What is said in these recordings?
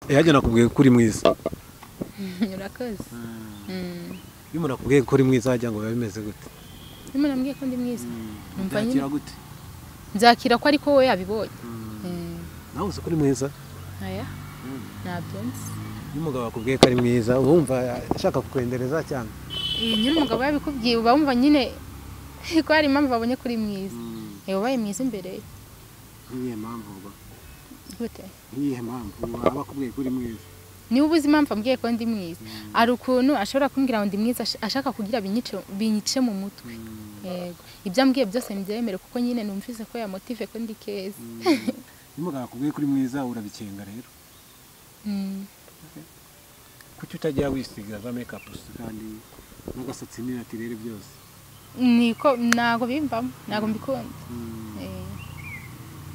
Yajya nakubwiye ko uri mwiza. Urakoze. Iyo umuntu akubwiye ko uri mwiza wagira ngo biba bimeze gute? Iyo umuntu ambwiye ko ndi mwiza, numva nyine Byakira gute? Nzakira ko ariko we yabibonye. Nawe uzi ko uri mwiza? Aya ntabyo nzi. Iyo umugabo akubwiye ko ari mwiza wumva ashaka kukwendereza cyangwa? Nyine umugabo yabikubwiye uba wumva nyine ko hari impamvu babonye ko uri mwiza. Wabaye mwiza imbere ye. Nk'iyihe mpamvu ubwo? Gute? Nk'iyihe mpamvu aba akubwiye ko uri mwiza? Niba ubuze impamvu ambwiye ko ndi mwiza, hari ukuntu ashobora kumbwira ngo ndi mwiza ashaka kugira binyice mu mutwe. Yego, ibyo ambwiye byose mbyemere kuko nyine numvise ko yamotive ko ndi keza. Iyo umugabo akubwiye ko uri mwiza urabikenga rero? Kuki utajya wisiga za make up kandi n'agasatsi ni naturel byose? Niko ntago bimbamo, ntago mbikunda.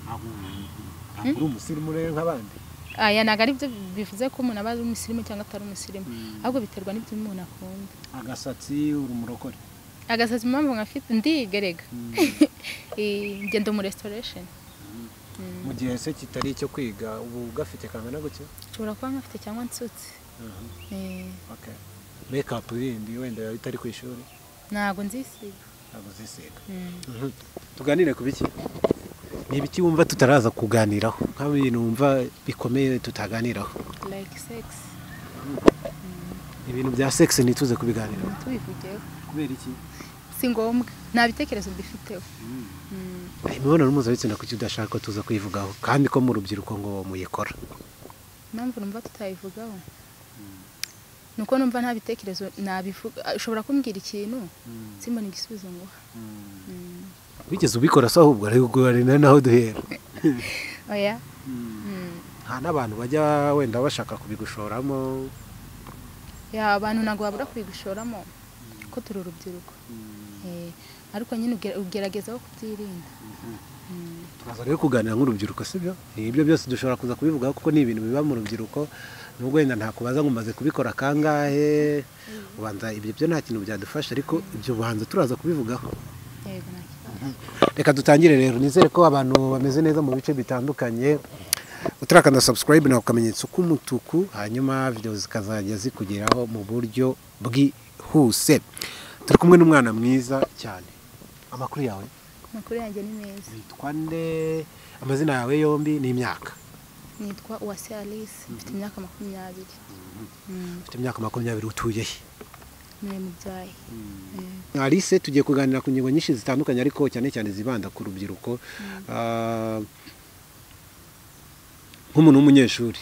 Ntabwo uri umusirimu rero nk'abandi? Aya ntago ari byo bivuze ko umuntu aba ari umusirimu cyangwa atari umusirimu, ahubwo biterwa n'ibyo umuntu akunda. Agasatsi uri umurokore? Agasatsi impamvu nkafite ndigerega. Ngenda mu restoration. Mu gihe se kitari icyo kwiga ubu gafite kangana gutya? Nshobora kuba nkafite cyangwa nsutse. Okay. Make up yindi wenda itari ku ishuri? Ntago nzisiga. Ntago uzisiga. Tuganire ku biki? Ni ibiki wumva tutaraza kuganiraho? Nk'ibintu wumva bikomeye tutaganiraho? Like sex. Ibintu bya sex ntituze kubiganiraho. Tubivugeho. Kubera iki? Si ngombwa. Nta bitekerezo mbifiteho. Imibonano mpuzabitsina kuki udashaka ko tuza kuyivugaho kandi ko mu rubyiruko ngo muyikora? Impamvu numva tutayivugaho nuko numva nta bitekerezo nabivuga. Ushobora kumbwira ikintu simbona igisubizo nguha. Wigeze ubikora se ahubwo ari naho duhera? Oya. Nta n'abantu bajya wenda bashaka kubigushoramo? Ya, abantu ntabwo babura kubigushoramo ko turi urubyiruko. Ariko nyine ugerageza kubyirinda. Tukaza rero kuganira nk'urubyiruko, sibyo? Ibyo byose dushobora kuza kubivugaho kuko ni ibintu biba mu rubyiruko. Nubwo wenda ntakubaza ngo umaze kubikora kangahe, ubanza ibyo byo nta kintu byadufasha, ariko ibyo ubanza turaza kubivugaho. Yego, nta kibazo. Reka dutangire rero. Nizere ko abantu bameze neza mu bice bitandukanye. Utarakanda subscribe na ukamenyetso k'umutuku, hanyuma video zikazajya zikugeraho mu buryo bwihuse. Turi kumwe n'umwana mwiza cyane. Amakuru yawe? Amakuru yanjye ni meza. Witwa nde? Amazina yawe yombi n'imyaka? Nitwa Uwase Alice, mfite imyaka 20. Mfite imyaka 20, utuye he? Ni mu Byahi. Alice, tugiye kuganira ku ngingo nyinshi zitandukanye ariko cyane cyane zibanda ku rubyiruko. Nk'umuntu w'umunyeshuri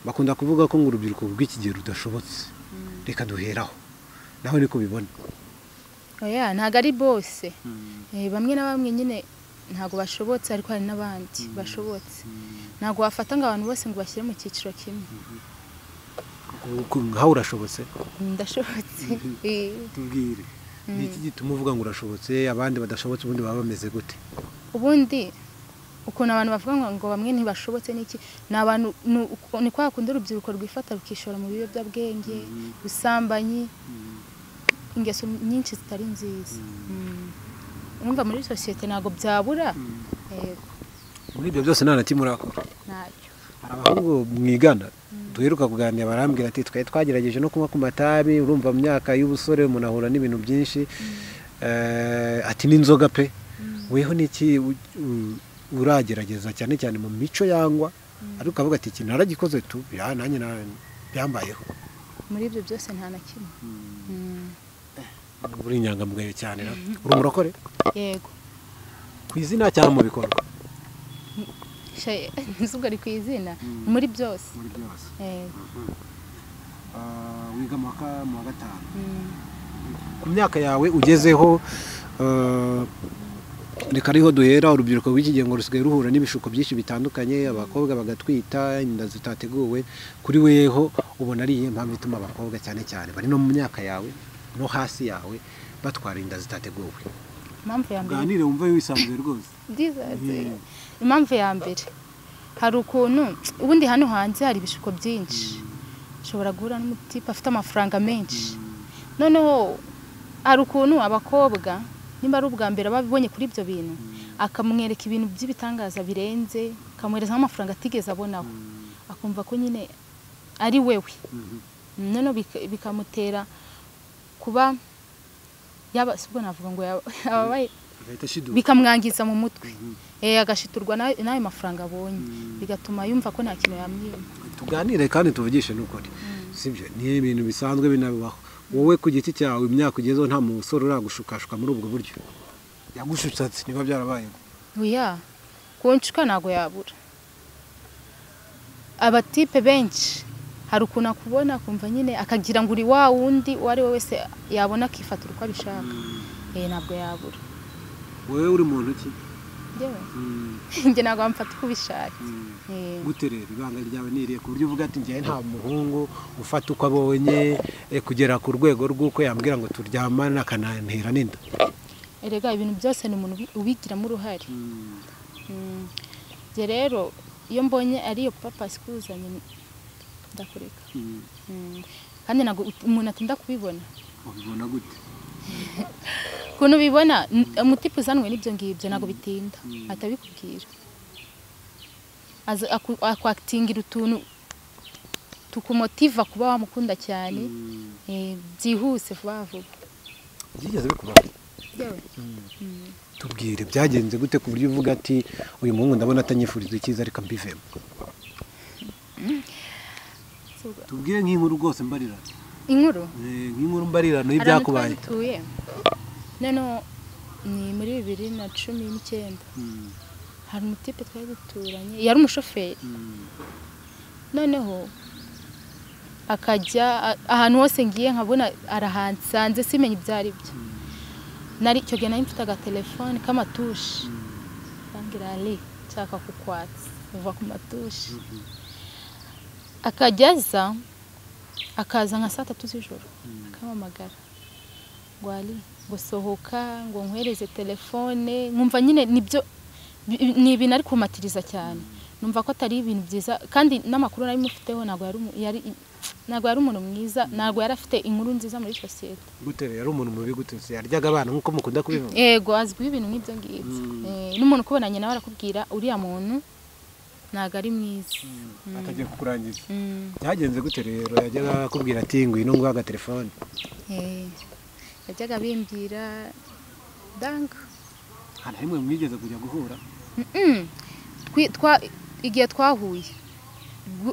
bakunda kuvuga ko ngo urubyiruko rw'iki gihe rudashobotse. Reka duheraho. Nawe niko ubibona? Oya, ntago ari bose. Bamwe na bamwe nyine ntago bashobotse, ariko hari n'abandi bashobotse. Ntago wafata ngo abantu bose ngo bashyire mu cyiciro kimwe. Nkaho urashobotse? Ndashobotse. Tubwire. Ni iki gituma uvuga ngo urashobotse abandi badashobotse ubundi baba bameze gute? Ubundi ukuntu abantu bavuga ngo bamwe ntibashobotse niki, ni abantu ni kwa kundi urubyiruko rwifata rukishora mu biyobyabwenge, ubusambanyi, ingeso nyinshi zitari nziza. Urumva muri sosiyete ntago byabura. Yego. Muri ibyo byose nta na kimwe urakora? Ntacyo. Hari abahungu mwigana duheruka kuganira barambwira ati twari twagerageje no kunywa ku matabi, urumva mu myaka y'ubusore umuntu ahura n'ibintu byinshi. Ati n'inzoga pe. Weho niki uragerageza cyane cyane mu mico yangwa, ariko ukavuga ati iki naragikoze tu, ya nanjye byambayeho? Muri ibyo byose nta na kimwe. Uri inyangamugayo cyane ra. Uri umurokore? Yego. Ku izina cyangwa mu bikorwa? Nzubwo ari ku izina, muri byose. Muri byose. Yego. Wiga mu wa gatanu. Ku myaka yawe ugezeho, reka ariho duhera. Urubyiruko rw'iki gihe ngo rusigaye ruhura n'ibishuko byinshi bitandukanye, abakobwa bagatwita inda zitateguwe. Kuri weho ubona ari iyihe mpamvu ituma abakobwa cyane cyane bari no mu myaka yawe no hasi yawe batwara inda zitateguwe? Impamvu ya mbere, Uganire wumve wisanzuye rwose. Impamvu ya mbere, hari ukuntu ubundi hano hanze hari ibishuko byinshi. Ushobora guhura n'umutipe afite amafaranga menshi. Noneho hari ukuntu abakobwa nimba ari ubwa mbere babibonye kuri ibyo bintu, akamwereka ibintu by'ibitangaza birenze, akamwereza nk'amafaranga atigeze abonaho, akumva ko nyine ari wewe. Noneho bikamutera kuba yaba sibwo navuga ngo yabaye bikamwangiza mu mutwe. Agashiturwa n'ayo mafaranga abonye, bigatuma yumva ko nta kintu yamwima. Tuganire kandi tuvugishe n'ukuri, sibyo? Ni ibintu bisanzwe binabaho. Wowe ku giti cyawe imyaka ugezeho nta musore uragushukashwa muri ubwo buryo yagushutse niba byarabaye? Oya, kunshuka ntago yabura. Abatipe benshi hari ukuntu akubona akumva nyine akagira ngo uri wa wundi uwo ari we wese yabona akifatira uko abishaka. Ntabwo yabura. Wowe uri muntu ki? Njyewe njye ntabwo wamfata uko ubishatse. Gute rero ibanga ryawe niriye ku buryo uvuga ati njye nta muhungu ufata uko abonye kugera ku rwego rw'uko yambwira ngo turyamane akanantera n'inda? Erega ibintu byose ni umuntu ubigiramo uruhare. Njye rero iyo mbonye ariyo papa sikuzanye ndakureka. Kandi ntabwo umuntu atinda kubibona. Ubibona gute? Ukuntu ubibona, umutipe uzanwe n'ibyo ngibyo ntabwo bitinda, atabikubwira. Akwakitingira utuntu tukumotiva kuba wamukunda cyane, byihuse vuba vuba. Byigeze bikubaho? Tubwire byagenze gute ku buryo uvuga ati uyu muhungu ndabona atanyifuriza icyiza ariko mbivemo? Tubwire nk'inkuru rwose mbarirano. Inkuru? Nk'inkuru mbarirano y'ibyakubaye. Noneho ni muri 2019 hari umutipe twari duturanye, yari umushoferi. Noneho akajya ahantu hose ngiye nkabona arahansanze simenye ibyo ari byo. Nari icyo gihe nari mfite agatelefone k'amatushi, ambwira ari nshaka kukwatsa uva ku matushi. Akajyaza akaza nka saa 3 z'ijoro akampamagara ngo ari ngo sohoka ngo nkwereze telefone. Nkumva nyine nibyo ni ibintu ari kumatiriza cyane, numva ko atari ibintu byiza kandi n'amakuru nari mufiteho ntabwo yari umuntu mwiza, ntabwo yari afite inkuru nziza muri sosiyete. Gute yari umuntu mubi gute? Yaryaga abana nk'uko mukunda kubivuga? Yego, azwiho ibintu nk'ibyo ngibyo. N'umuntu ukubonanye nawe arakubwira uriya muntu ntabwo ari mwiza, atagiye kukurangiza. Byagenze gute rero? Yajyaga akubwira ati ngwino nguhe agatelefone? Yajyaga bimbwira danga. Nta na rimwe mwigeze kujya guhura? Igihe twahuye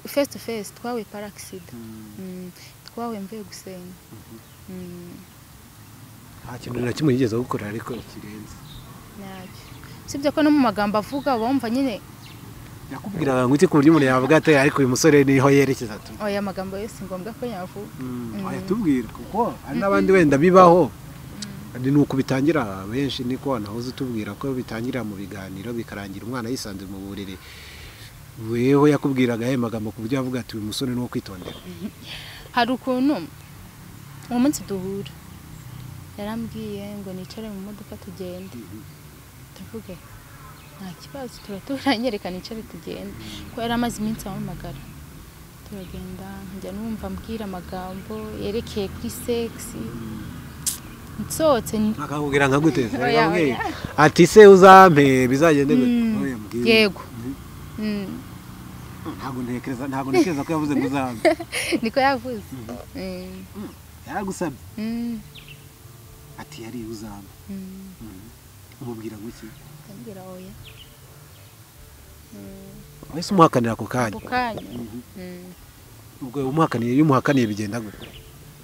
face to face twahuye par accident. Twahuye mvuye gusenga. Nta kintu na kimwe yigeze gukora ariko kirenze? Ntacyo, usibye ko no mu magambo avuga wumva nyine yakubwiraga ngo iki ku buryo umuntu yavuga ati ariko uyu musore niho yerekeza tu? Oya, amagambo yose ngombwa ko yavuga. Oya, tubwire kuko hari n'abandi wenda bibaho. Ni uko bitangira benshi, niko wanahoze utubwira ko bitangira mu biganiro bikarangira umwana yisanze mu buriri. Weho yakubwiraga ayo magambo ku buryo yavuga ati uyu musore ni uwo kwitondera? Hari ukuntu uwo munsi duhura yarambwiye ngo nicare mu modoka tugende. Tuvuge nta kibazo, turaturanye reka nicare tugende, ko yari amaze iminsi ampamagara. Turagenda njya numva ambwira amagambo yerekeye kuri sex. Nsohotse akakubwira nka gute? Ati se uzampe bizagende gute? Yego. Ntabwo ntekereza ko yavuze ngo uzampe. Niko yavuze. Yaragusabye ati yari uzampe. Umubwira ngo iki? Ndambwira oya. Wese umuhakanira ako kanya? Ako kanya. Ubwo umuhakaniye, iyo umuhakaniye bigenda gute?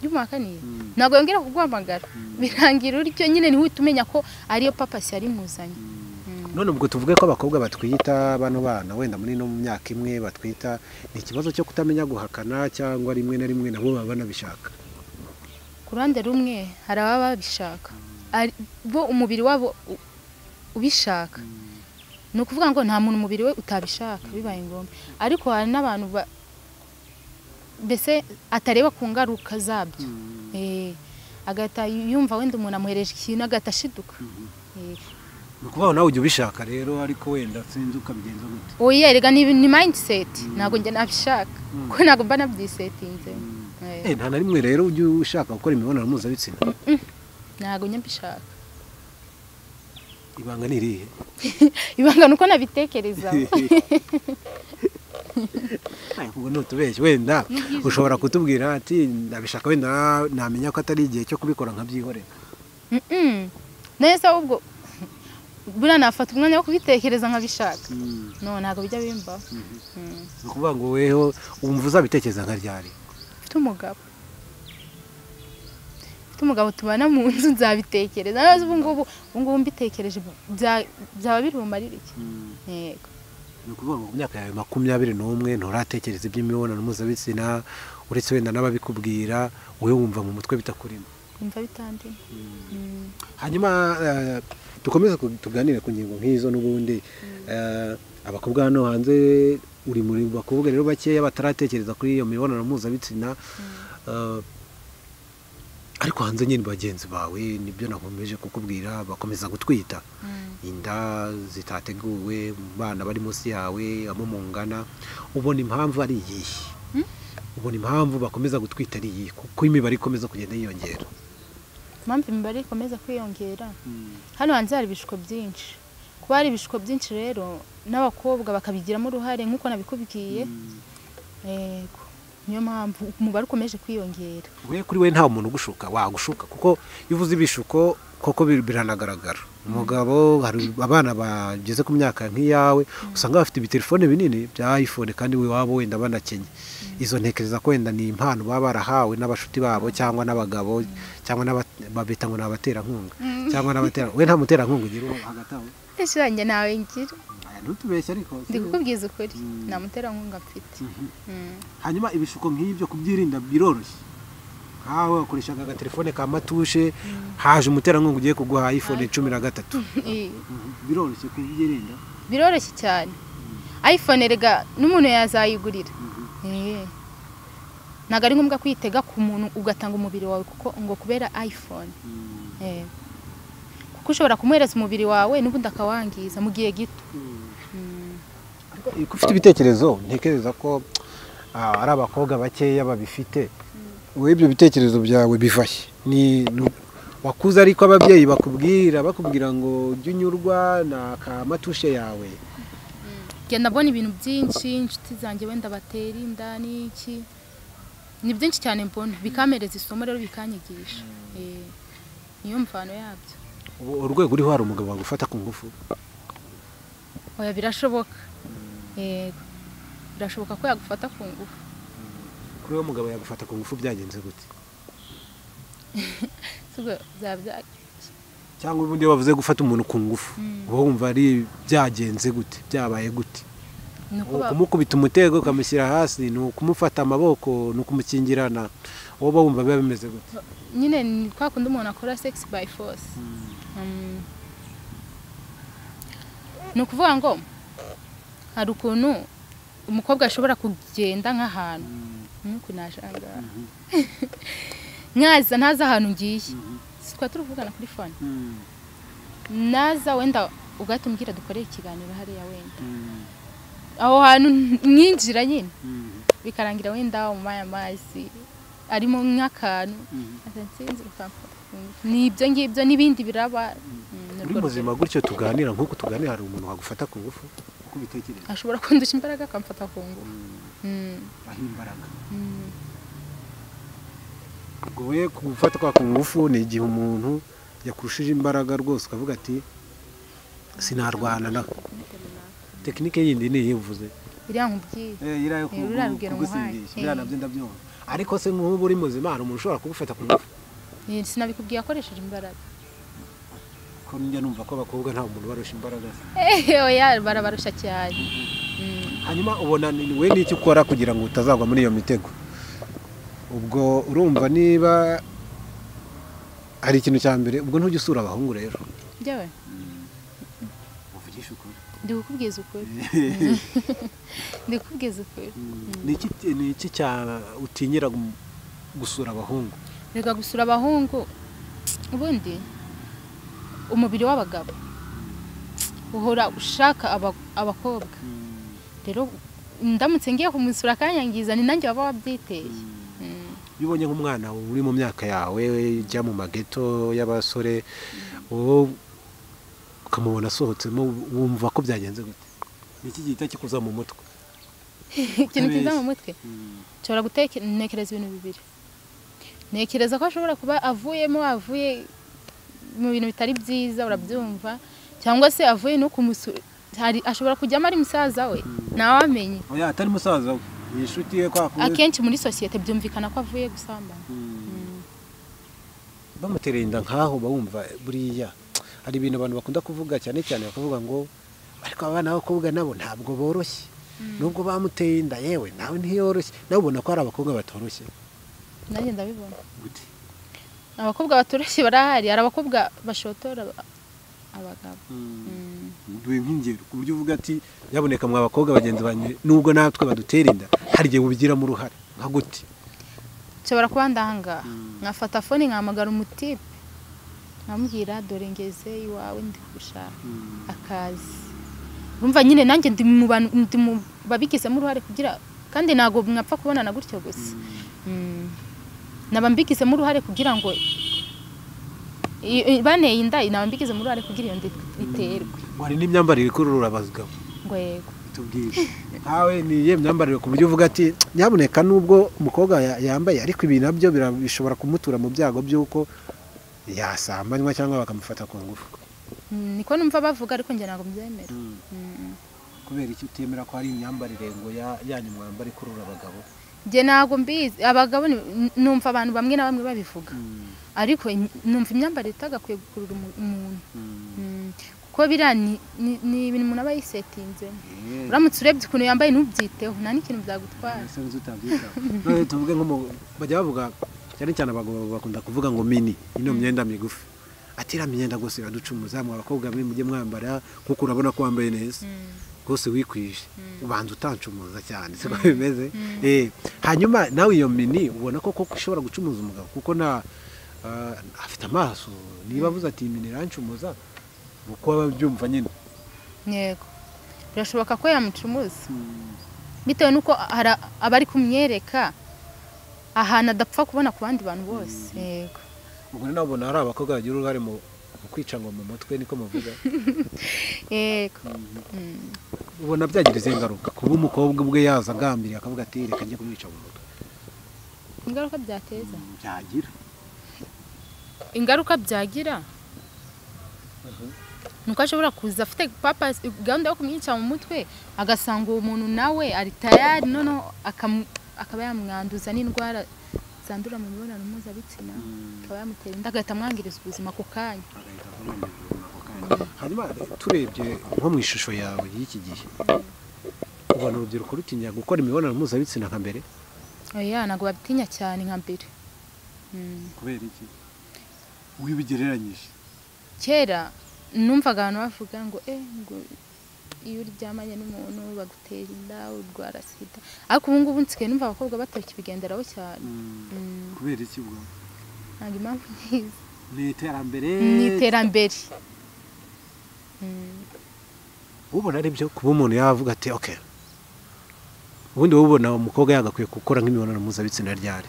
Iyo umuhakaniye ntabwo yongera kuguhamagara, birangira uricyo nyine niho uhita umenya ko ariyo papa yari muzanye. None ubwo tuvuge ko abakobwa batwita bano bana wenda muri no mu myaka imwe batwita, ni ikibazo cyo kutamenya guhakana cyangwa rimwe na rimwe nabo baba banabishaka? Ku ruhande rumwe hari ababa babishaka, bo umubiri wabo ubishaka. Ni ukuvuga ngo nta muntu umubiri we utabishaka bibaye ngombwa, ariko hari n'abantu mbese atareba ku ngaruka zabyo, agahita yumva wenda umuntu amuhereje ikintu agahita ashiduka. Ni ukuvuga nawe ujya ubishaka rero, ariko wenda sinzi ukabigenza gute? Oya, erega ni mindset, ntabwo njye nabishaka kuko ntabwo mba nabyisetinze. Nta na rimwe rero ujya ushaka gukora imibonano mpuzabitsina? Ntabwo njya mbishaka. Ibanga ni irihe? Ibanga nuko nabitekereza. Ubwo ntutubeshye, wenda ushobora kutubwira ati ndabishaka, wenda namenya ko atari igihe cyo kubikora nkabyihorera. Neza, ubwo buriya nafata umwanya wo kubitekereza nkabishaka. No, ntabwo bijya bimbaho. Ni ukuvuga ngo weho wumva uzabitekereza nka ryari? Mfite umugabo, mfite umugabo tubana mu nzu, nzabitekereza. Nawe ubu ngubu mbitekereje byaba biri bumarire iki? Yego. Ni ukuvuga ngo ku myaka yawe 21 nturatekereza iby'imibonano mpuzabitsina, uretse wenda n'ababikubwira, wowe wumva mu mutwe bitakurimo. Wumva bitandimo. Hanyuma dukomeze tuganire ku ngingo nk'izo n'ubundi. Abakobwa hano hanze, uri muri bakobwa rero bakeya bataratekereza kuri iyo mibonano mpuzabitsina, ariko hanze nyine bagenzi bawe, nibyo nakomeje kukubwira, bakomeza gutwita inda zitateguwe, bana bari munsi yawe, abo mungana. Ubona impamvu ari iyihe? Ubona impamvu bakomeza gutwita ari iyihe? Kuko imibare ikomeza kugenda yiyongera. Impamvu imibare ikomeza kwiyongera, hano hanze hari ibishuko byinshi. Kuba hari ibishuko byinshi rero, n'abakobwa bakabigiramo uruhare nk'uko nabikubwiye. Yego, niyo mpamvu umubare ukomeje kwiyongera. We kuri we nta muntu ugushuka, wagushuka, kuko iyo uvuze ibishuko koko biranagaragara. Umugabo, hari abana bageze ku myaka nk'iyawe usanga bafite ibitelefone binini bya iPhone, kandi iwabo wenda banakenye. Izo ntekereza ko wenda ni impano baba barahawe n'abashuti babo cyangwa n'abagabo, cyangwa babita ngo ni abaterankunga, cyangwa n'abatera. We nta muterankunga ugira hagati aho? Ese nawe ngira. Ntutubeshye ariko. Ndi kukubwiza ukuri, nta muterankunga mfite. Hanyuma ibishuko nk'ibyo kubyirinda biroroshye. Nkawe wakoreshaga agatelefone ka matushe, haje umuterankunga ugiye kuguha iPhone 13. Biroroshye kubyirinda? Biroroshye cyane. iPhone erega n'umuntu yazayigurira. Ntabwo ari ngombwa kwitega ku muntu ugatanga umubiri wawe kuko ngo kubera iPhone. Kuko ushobora kumuhereza umubiri wawe n'ubundi akawangiza mu gihe gito. Ariko ufite ibitekerezo, ntekereza ko ari abakobwa bakeya babifite. Wowe ibyo bitekerezo byawe bivahe? Ni wakuze ariko ababyeyi bakubwira ngo jya unyurwa na kamatushe yawe? Genda mbona ibintu byinshi, inshuti zanjye wenda batera inda n'iki, ni byinshi cyane mbona bikamereza isomo rero bikanyigisha. Niyo mvano yabyo. Urwego uriho hari umugabo wagufata ku ngufu? Oya, birashoboka. Yego, birashoboka ko yagufata ku ngufu. Kuri uwo mugabo yagufata ku ngufu byagenze gute? Cyangwa ubundi iyo bavuze gufata umuntu ku ngufu, uba wumva ari byagenze gute, byabaye gute? Kumukubita umutego ukamushyira hasi, ni ukumufata amaboko, ni ukumukingirana, wowe wumva biba bimeze gute? Nyine ni kwa kundi umuntu akora sex by force. Ni ukuvuga ngo hari ukuntu umukobwa ashobora kugenda nk'ahantu nk'uku najanga nkaza ntaza ahantu ngiye, twa turuvugana kuri phone, naza wenda ugahita umbwira dukore ikiganiro hariya, wenda aho hantu mwinjira nyine bikarangira wenda umumaye amazi arimo nk'akantu, ni ibyo ngibyo n'ibindi biraba. Uri muzima gutyo tuganira nk'uko tuganira, hari umuntu wagufata ku ngufu uko ubitekereza? Ashobora kundusha imbaraga akamfata ku ngufu. Aho imbaraga. Ubwo we gufatwa ku ngufu ni igihe umuntu yakurushije imbaraga rwose ukavuga ati sinarwana na tekinike yindi ni uvuze. Iriya nkubwiye. Iriya yo kugusindisha, iriya nabyo ndabyumva. Ariko se nk'ubu uri muzima hari umuntu ushobora kugufata ku ngufu? Sinabikubwiye akoresheje imbaraga. Ko njya numva ko abakobwa nta muntu barusha imbaraga. Oya, barabarusha cyane. Hanyuma ubona we n'icyo ukora kugira ngo utazagwa muri iyo mitego? Ubwo urumva niba hari ikintu cya mbere, ubwo ntujya usura abahungu rero? Njyewe? Uvugisha ukuri. Ndi kukubwiza ukuri. Ndi kukubwiza ukuri. Ni iki cya utinyira gusura abahungu? Reka gusura abahungu, ubundi umubiri w'abagabo uhora ushaka abakobwa. Rero ndamutse ngiye kumusura akanyangiza, ni nanjye waba wabyiteye. Iyo ubonye nk'umwana uri mu myaka yawe ujya mu mageto y'abasore, wowe ukamubona asohotsemo, wumva ko byagenze gute? Ni iki gihita kikuza mu mutwe? Ikintu kiza mu mutwe nshobora gutekereza ibintu bibiri. Ntekereza ko ashobora kuba avuye mu bintu bitari byiza, urabyumva, cyangwa se avuye no kumusura, ashobora kujyamo ari musaza we, ntawamenye. Oya, atari musaza we, ni inshuti ye kwa kundi. Akenshi muri sosiyete byumvikana ko avuye gusambana. Bamutereye inda nkaho bawumva buriya hari ibintu abantu bakunda kuvuga cyane cyane, bakavuga ngo ariko abana b'abakobwa nabo ntabwo boroshye, nubwo bamuteye inda yewe nawe ntiyoroshye. Nawe ubona ko hari abakobwa batoroshye? Nanjye ndabibona. Gute? Abakobwa batoroshye barahari, hari abakobwa bashotora abagabo. Duhe nk'ingero ku buryo uvuga ati yaboneka mwa bakobwa bagenzi banjye nubwo natwe badutera inda hari igihe ubigiramo uruhare. Nka gute? Nshobora kuba ndanga nkafata fone nkahamagara umutipe nkamubwira dore ngeze iwawe ndi kugushaka, akazi. Urumva nyine nanjye ndi mu bantu, ndi mu babigizemo uruhare kugira, kandi ntago mwapfa kubonana gutyo gusa. Naba mbigizemo uruhare kugira ngo baneye inda, naba mbigizemo uruhare kugira iyo nda iterwe. Hari n'imyambarire ikurura abagabo. Ngo yego. Tubwire nkawe ni iyihe myambarire ku buryo uvuga ati nyabuneka nubwo umukobwa yambaye ariko ibi nabyo bishobora kumutura mu byago by'uko yasambanywa cyangwa bakamufata ku ngufu? Niko numva bavuga, ariko njye ntabwo mbyemera. Kubera iki utemera ko hari imyambarire ngo yanyu mwambara ikurura abagabo? Njye ntabwo mbizi, abagabo numva abantu bamwe na bamwe babivuga, ariko numva imyambarire itagakwiye gukurura umuntu, kuko biriya ni ibintu umuntu aba yisetinze. Uramutse urebye ukuntu yambaye ntubyiteho, nta n'ikintu byagutwara. Tuvuge nko bajya bavuga cyane cyane abagabo bakunda kuvuga ngo mini, ino myenda migufi, ati iriya myenda rwose iraducumuza mwa bakobwa mwe mujye mwambara nkuko urabona ko wambaye neza rwose wikwije, ubanza utancumuza cyane, siko bimeze. Hanyuma nawe iyo mini ubona ko koko ishobora gucumuza umugabo, kuko na afite amaso, niba avuze ati mini irancumuza uko aba abyumva nyine. Yego, birashoboka ko yamucumuza bitewe n'uko aba ari kumwereka ahantu adapfa kubona ku bandi bantu bose. Yego. Ubwo nawe ubona hari abakobwa bagira uruhare mu kwica ngo mu mutwe, niko muvuga? Yego. Ubona byagira izihe ngaruka kuba umukobwa ubwe yaza agambiriye akavuga ati reka njye kumwica mu mutwe? Ingaruka byateza, Byagira. ingaruka byagira nuko ashobora kuza afite papa gahunda yo kumwica mu mutwe, agasanga uwo muntu nawe ari tayari, noneho akaba yamwanduza n'indwara zandura mu mibonano mpuzabitsina, akaba yamutera inda, agahita amwangiriza ubuzima ako kanya. Agahita amwangiriza ubuzima ako kanya. Hanyuma turebye nko mu ishusho yawe y'iki gihe, ubona urubyiruko rutinya gukora imibonano mpuzabitsina nka mbere? Oya, ntabwo babitinya cyane nka mbere. Kubera iki wibigereranyije? Kera numvaga abantu bavuga ngo ngo iyo uryamanye n'umuntu bagutera inda, urwara sida, ariko ubu ngubu nsigaye numva abakobwa batakibigenderaho cyane. Kubera iki ubwo? Ntabwo impamvu nkizi. Ni iterambere? Ni iterambere. Ubona ari byo kuba umuntu yavuga ati okay, ubundi wowe ubona umukobwa yagakwiye gukora nk'imibonano mpuzabitsina ryari?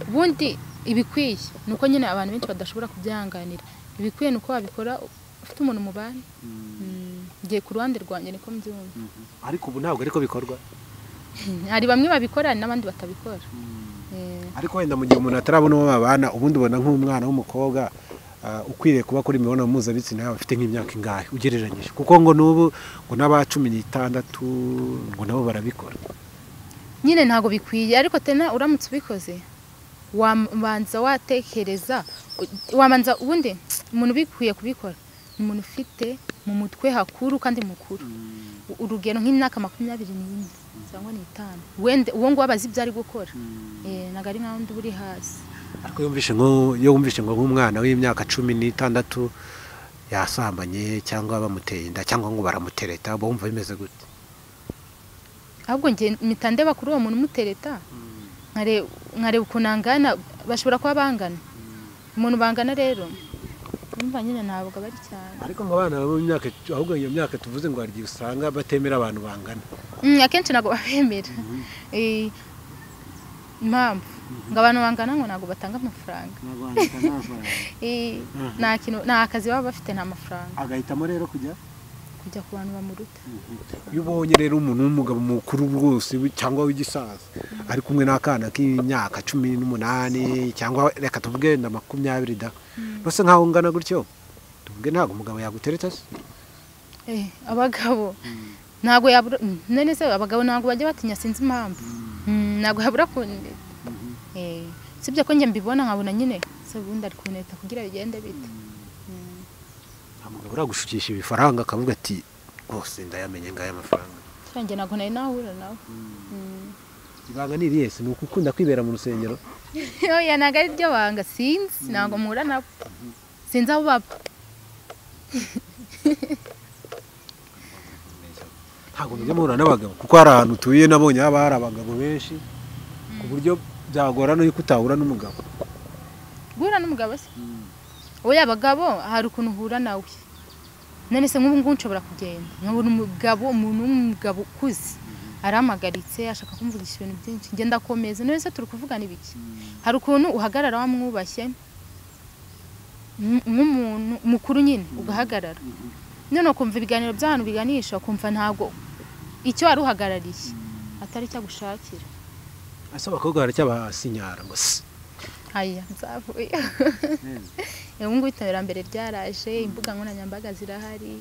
Ubundi ibikwiye ni uko nyine abantu benshi badashobora kubyihanganira, ibikwiye ni uko wabikora ufite umuntu mubana. Ngiye ku ruhande rwanjye niko mbyumva. Ariko ubu ntabwo ariko bikorwa. Hari bamwe babikora, hari n'abandi batabikora. Ariko wenda mu gihe umuntu atarabona uwo babana, ubundi ubona nk'umwana w'umukobwa ukwiriye kuba akora imibonano mpuzabitsina yaba afite nk'imyaka ingahe ugereranyije? Kuko ngo n'ubu ngo n'aba 16 ngo nabo barabikora. Nyine ntabwo bikwiye, ariko tena uramutse ubikoze wabanza watekereza, wabanza, ubundi umuntu ubikwiye kubikora ni umuntu ufite mu mutwe hakuru kandi mukuru, urugero nk'imyaka 24 cyangwa 5, wenda uwo nguwo aba azi ibyo ari gukora. Ntabwo ari nkaho undi uba uri hasi. Ariko iyo wumvishe ngo nk'umwana w'imyaka 16 yasambanye cyangwa bamuteye inda cyangwa ngo baramutereta, uba wumva bimeze gute? Ahubwo njye mpita ndeba kuri uwo muntu umutereta, nkareba ukuntu angana, bashobora kuba bangana, umuntu bangana rero urumva nyine ntabwo aba ari cyane. Ariko ngo abana bo mu myaka, ahubwo iyo myaka tuvuze ngo hari igihe usanga batemera abantu bangana. Akenshi ntabwo babemera. Impamvu ngo abantu bangana ngo ntabwo batanga amafaranga. Nta kintu, nta kazi baba bafite, nta mafaranga. Agahitamo rero kujya kujya ku bantu bamuruta. Iyo ubonye rero umuntu w'umugabo mukuru rwose cyangwa w'igisaza ari kumwe n'akana k'imyaka 18 cyangwa reka tuvuge na 20 da, rwose nkaho ungana gutyo, tuvuge ntabwo umugabo yagutereta se? Abagabo ntabwo yabura, none se abagabo ntabwo bajya batinya, sinzi impamvu. Ntabwo yabura kuneta. Sibyo ko njye mbibona nkabona nyine se ubundi ari kuneta kugira bigende bite. Nta mugabo uragushukisha ibifaranga akavuga ati rwose ndayamenye ngaya amafaranga? Cyanjye ntabwo nari nahura nawe. Ibanga ni irihe se? Ni ukukunda kwibera mu rusengero? Oya, ntabwo ari ryo banga, sinzi, ntabwo mpura nabo, sinzi aho baba. Ntabwo mujya muhura n'abagabo kuko hari ahantu utuye nabonye haba hari abagabo benshi ku buryo byagorana yuko utahura n'umugabo. Guhura n'umugabo se? Oya, abagabo hari ukuntu uhura nawe. None se nk'ubu ngubu nshobora kugenda nkabona umugabo, umuntu w'umugabo ukuze arampagaritse ashaka kumvugisha ibintu byinshi, njye ndakomeza. None se turi kuvugana ibiki? Hari ukuntu uhagarara wamwubashye nk'umuntu mukuru nyine, ugahagarara none ukumva ibiganiro by'ahantu biganisha, ukumva ntabwo icyo wari uhagarariye atari icyo agushakira. Ese abakobwa baracyabasinyara ngo se? Aya nzavuye. Ubu ngubu iterambere ryaraje, imbuga nkoranyambaga zirahari,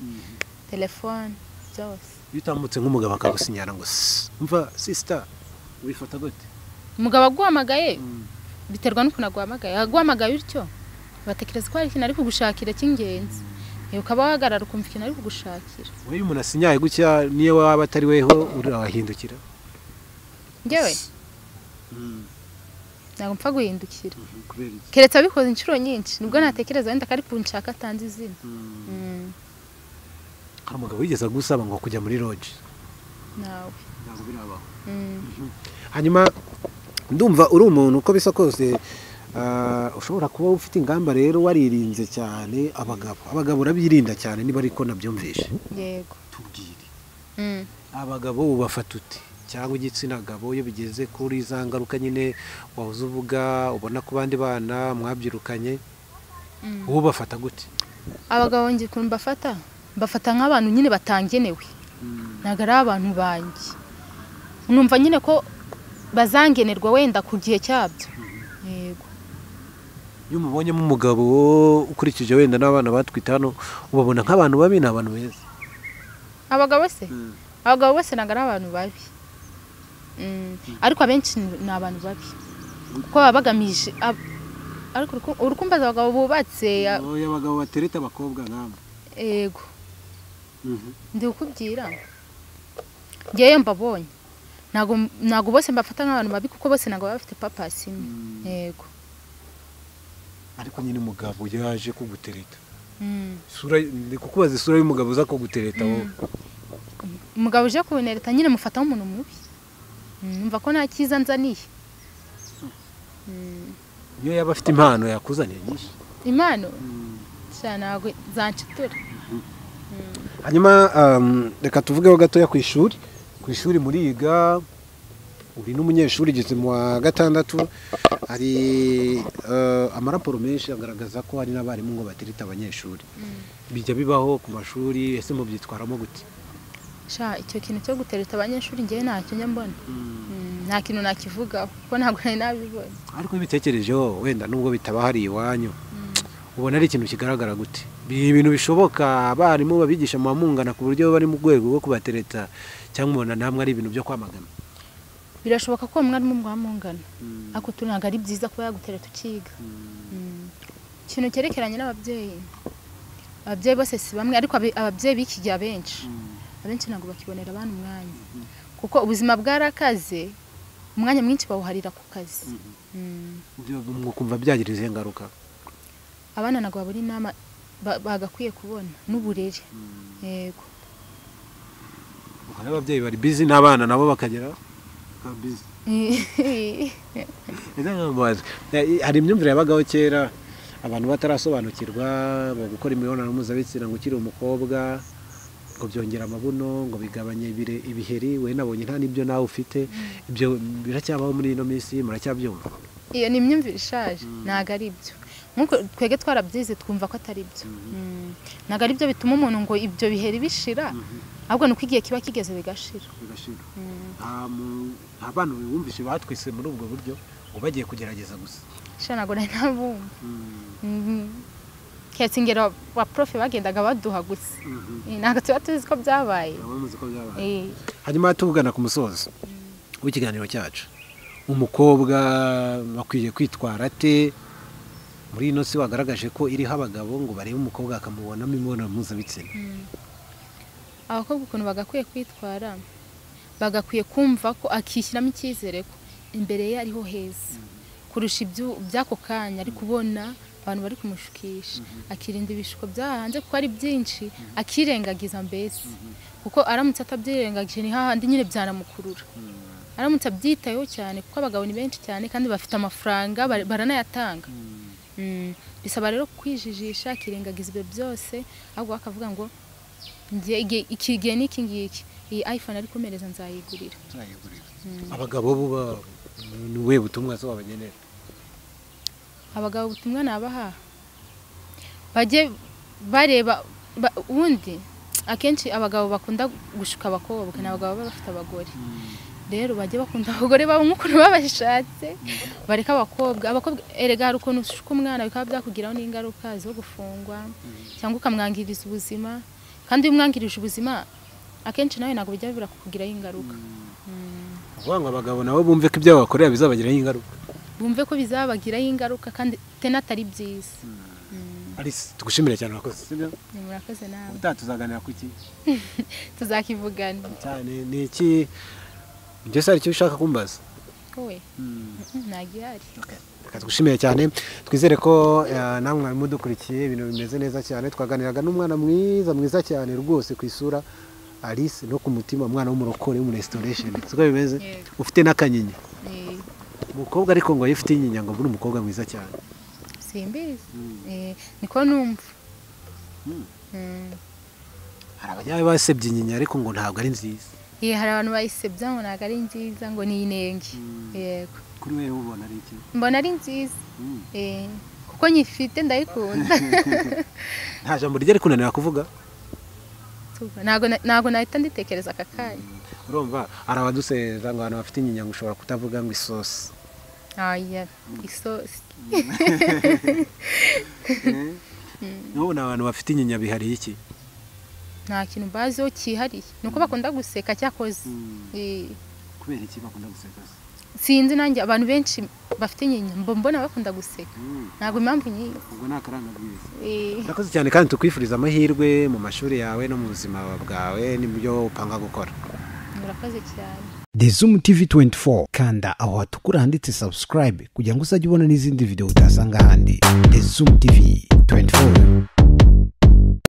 telefone, byose. Iyo utambutse nk'umugabo akagusinyara ngo se, umva sister, wifata gute? Umugabo aguhamagaye biterwa n'ukuntu aguhamagaye. Aguhamagaye utyo batekereza ko hari ikintu ari kugushakira cy'ingenzi, ukaba wahagarara ukumva ikintu ari kugushakira. Wowe iyo umuntu asinyaye gutya niyo waba atari weho urahindukira? Njyewe ntabwo mpfa guhindukira, keretse abikoze inshuro nyinshi nibwo natekereza wenda ko ari kunshaka atanze izina. Hari umugabo wigeze agusaba ngo kujya muri lodge? Nawe ntabwo birabaho. Hanyuma ndumva uri umuntu uko bisa kose ushobora kuba ufite ingamba rero waririnze cyane abagabo. Abagabo urabirinda cyane niba ariko nabyumvishe. Yego. Tubwire. Abagabo ubafata ute? Cyangwa igitsina gabo iyo bigeze kuri za ngaruka nyine wahoze uvuga ubona ku bandi bana mwabyirukanye, uwo bafata gute? Abagabo ngiye ukuntu mbafata, mbafata nk'abantu nyine batangenewe, ntabwo ari abantu banjye. Numva nyine ko bazangenerwa wenda ku gihe cyabyo. Yego. Iyo umubonyemo umugabo ukurikije wenda n'abana batwita hano, ubabona nk'abantu babi n'abantu beza? Abagabo se? Abagabo bose ntabwo ari abantu babi. Ariko abenshi ni abantu babi kuko baba bagamije. Ariko urukumbaza abagabo bubatse. Oya, abagabo batereta abakobwa nkamwe. Yego. Ndi kukubwira ngewe mbabonye ntabwo bose mbafata nk'abantu babi kuko bose ntabwo baba bafite papasi imwe. Yego. Ariko nyine umugabo yaje kugutereta, isura, ndi kukubaza isura y'umugabo uza kugutereta wowe. Umugabo uje kunereta nyine mufata nk'umuntu mubi, numva ko nta cyiza nzaniye. Niyo yaba afite impano yakuzaniye nyinshi. Impano? Ntabwo zanshitura. Hanyuma reka tuvugeho gatoya ku ishuri. Ku ishuri muriga, uri n'umunyeshuri ugeze mu wa 6, hari amaraporo menshi agaragaza ko hari n'abarimu ngo batereta abanyeshuri. Bijya bibaho ku mashuri, ese mubyitwaramo gute? Sha, icyo kintu cyo gutereta abanyeshuri ngewe ntacyo njya mbona. Nta kintu nakivugaho kuko ntabwo nari nabibonye. Ariko ubitekerejeho wenda nubwo bitaba hari iwanyu, ubona ari ikintu kigaragara gute? Ibintu bishoboka abarimu babigisha mu mungana ku buryo bari mu rwego rwo kubatereta, cyangwa ubona namwe ari ibintu byo kwamagana? Birashoboka ko umwarimu mwamungana, ariko ntabwo ari byiza kuba yagutereta ukiga. Ikintu cyerekeranye n'ababyeyi, ababyeyi bose si bamwe, ariko ababyeyi b'iki gihe abenshi ntabwo bakibonera abana umwanya, kuko ubuzima bwarakaze, umwanya mwinshi bawuharira ku kazi. Mukumva byagira izihe ngaruka? Abana ntabwo babura inama bagakwiye kubona n'uburere. Yego. Ababyeyi bari busy n'abana nabo bakagera busy. Hari imyumvire yabagaho kera abantu batarasobanukirwa ngo gukora imibonano mpuzabitsina ngo ukiri umukobwa ngo byongera amabuno, ngo bigabanye ibiheri. We nabonye nta n'ibyo nawe ufite, ibyo biracyabaho muri ino minsi, muracyabyumva? Iyo ni imyumvire ishaje, ntabwo ari byo. Nkuko twege twarabyize twumva ko atari byo. Ntabwo ari byo bituma umuntu ngo ibyo biheri bishira, ahubwo nuko igihe kiba kigeze bigashira. Nta bantu bumvise batwise muri ubwo buryo ngo bagiye kugerageza gusa. Sha ntabwo nari nabumva. Keretse ingero wa prof bagendaga baduha gusa. Ntabwo tuba tuzi ko byabaye. Hanyuma tuvugana ku musozo w'ikiganiro cyacu, umukobwa bakwiye kwitwara ate muri ino si wagaragaje ko iriho abagabo ngo barebe umukobwa akamubonamo imibonano mpuzabitsina? Abakobwa ukuntu bagakwiye kwitwara, bagakwiye kumva ko akishyiramo icyizere ko imbere ye ariho heza kurusha ibyo by'ako kanya ari kubona abantu bari kumushukisha, akirinda ibishuko bya hanze kuko ari byinshi, akirengagiza mbese, kuko aramutse atabyirengagije ni hahandi nyine byanamukurura. Aramutse abyitayeho cyane, kuko abagabo ni benshi cyane kandi bafite amafaranga baranayatanga. Bisaba rero kwijijisha, akirengagiza ibyo byose, ahubwo akavuga ngo iki gihe n'iki ngiki, iyi iPhone ari kumereza nzayigurira. Abagabo bo ni ubuhe butumwa so babagenera? Abagabo ubutumwa nabaha, bajye bareba ubundi akenshi abagabo bakunda gushuka abakobwa ni abagabo baba bafite abagore. Rero bajye bakunda abagore babo nk'ukuntu babashatse, bareka abakobwa. Abakobwa erega hari ukuntu ushuka umwana bikaba byakugiraho n'ingaruka zo gufungwa, cyangwa ukamwangiriza ubuzima, kandi iyo umwangirije ubuzima akenshi nawe ntabwo bijya bibura kukugiraho ingaruka. Ukuvuga ngo abagabo nabo bumve ko ibyo babakorera bizabagiraho ingaruka. Bumve ko bizabagiraho ingaruka kandi tena atari byiza. Alice, tugushimire cyane, urakoze. Sibyo? Murakoze nawe. Ubutaha tuzaganira ku iki? Tuzakivugana. Cyane ni iki? Njye se hari icyo ushaka kumbaza? Wowe? Nta gihari. Reka tugushimire cyane, twizere ko namwe mwari mudukurikiye ibintu bimeze neza cyane. Twaganiraga n'umwana mwiza mwiza cyane rwose ku isura Alice, no ku mutima umwana w'umurokore w'umu restoration. Siko bimeze? Ufite n'akanyinya. Umukobwa ariko ngo iyo ufite inyinya ngo uri umukobwa mwiza cyane. Simbizi. Niko numva. Hari abajya basebye inyinya ariko ngo ntabwo ari nziza. Hari abantu bayisebya ngo ntabwo ari nziza, ngo ni inenge. Yego. Kuri wewe ubona ari iki? Mbona ari nziza. Kuko nyifite ndayikunda. Nta jambo rijya rikunanira kuvuga? Ntabwo nahita nditekereza aka kanya. Urumva hari abaduseza ngo abantu bafite inyinya ngo ushobora kutavuga ngo isosi. Aya, isosi. Nubona abantu bafite inyinya bihariye iki? Nta kintu baziho cyihariye, nuko bakunda guseka cyakoze. Kubera iki bakunda guseka? Sinzi nanjye, abantu benshi bafite inyinya mbona bakunda guseka, ntabwo impamvu nyizi. Ubwo ni akaranga bwiza. Urakoze cyane kandi tukwifuriza amahirwe mu mashuri yawe no mu buzima bwawe n'ibyo upanga gukora. Murakoze cyane. The Zoom TV 24, kanda aho hatukura handitse subscribe kugira ngo uzajye ubona n'izindi video utasanga ahandi. The Zoom TV 24.